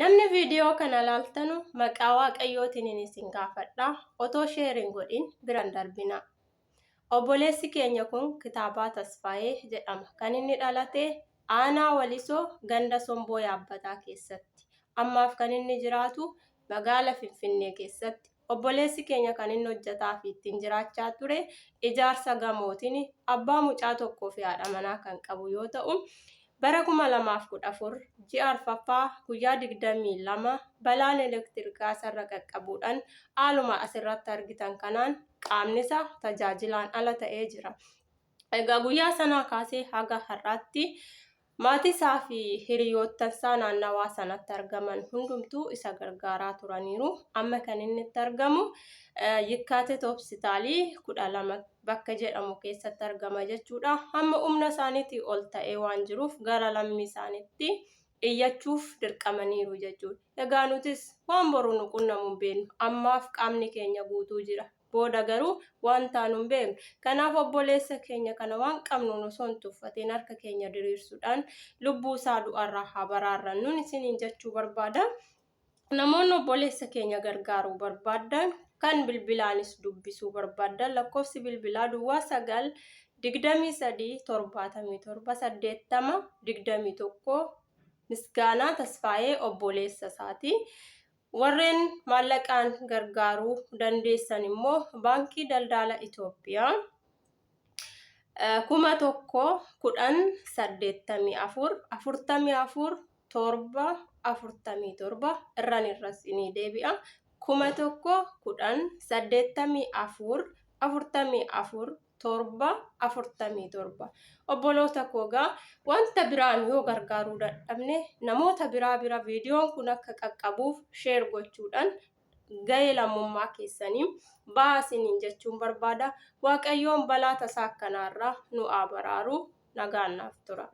Namni viidiyoo kana laaltanu maqaa Waaqayyootiinin isin gaafadha, otoo share hin godhin bira hin darbinaa. Obboleessi keenya kun Kitaabaa Tasfaayee jedhama. Kan inni dhalate Aanaa Walisoo ganda Somboo Yaabbataa keessatti. Ammaaf kan inni jiraatu magaala Finfinnee keessatti. Obboleessi keenya kan inni hojjetaa fi ittiin jiraachaa ture ijaarsa gamootini. Abbaa mucaa tokkoo fi haadha manaa kan qabu yoo ta'u, bara 2014 ji'a arfaffaa guyyaa 22 balaan elektirikaa isarra qaqqabuudhaan haaluma asirratti argitan kanaan qaamnisa tajaajilaan ala ta'ee jira. Egaa guyyaa sanaa kaasee haga har'aatti maatii isaa fi hiriyoottansaa naannawaa sanatti argaman hundumtuu isa gargaaraa turaniiru. Amma kan inni itti argamu Yikkaatit Hospitaalii 12 bakka jedhamu keessatti argama jechuudha. Hamma humna isaaniitii ol ta'ee waan jiruuf gara lammii isaaniitti iyyachuuf dirqamaniiru jechuudha. Egaa nutis waan boru nu qunnamu hin beeknu. Ammaaf qaamni keenya guutuu jira. Booda garuu waan taanu hin beeknu. Kanaaf obboleessa keenya kana waan qabnuun osoo hin tuffatiin harka keenya diriirsuudhaan lubbuu isaa du'arraa haa baraarrannuun isiniin jechuu barbaada. Namoonni obboleessa keenya gargaaruu barbaaddan kan bilbilaanis dubbisuu barbaaddan lakkoofsi bilbilaa duwwaa 9 23 77 80 21 Misgaanaa Tasfaayee obboleessa isaati. Warreen maallaqaan gargaaruu dandeessan immoo Baankii Daldaala Itoophiyaa 1000 10 84 44 7 47 irran irras ni deebi'a 1000 10 84 44 7 47. Obboloota koo egaa wanta biraan yoo gargaaruu dadhabne namoota biraa bira viidiyoon kun akka qaqqabuuf sheer gochuudhaan gahee lammummaa keessanii ba'aa isiniin jechuun barbaada. Waaqayyoon balaa tasaa akkanaarraa nu haa baraaru. Nagaan naaf tura.